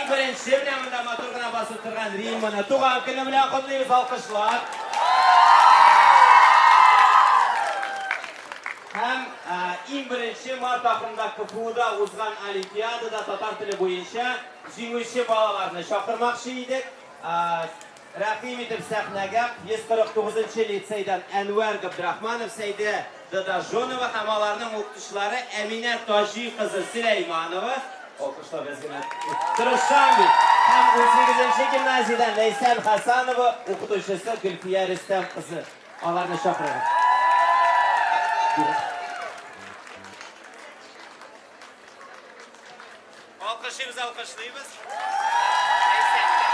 Иң беренче менә монда матур гына басып торган Римманы туган көне белән котлыйбыз, алкышлар. Һәм иң беренче март ахырында КФУда узган олимпиадада татар теле буенча җиңүче балаларны чакырмакчы идек. Рәхим итеп сәхнәгә 149 нчы лицейдан Әнвәр Габдрахманов, Сәйдә Дадажонова һәм аларның укытучылары Әминә Таҗи кызы Сөләйманова, алкышлап әз генә тырышам бит, һәм 18 нче гимназиядән Ләйсән Хәсанова, укытучысы Гөлфия Рөстәм кызы. Аларны чакырабыз. Алкышлыйбыз, алкышлыйбыз. Ләйсән.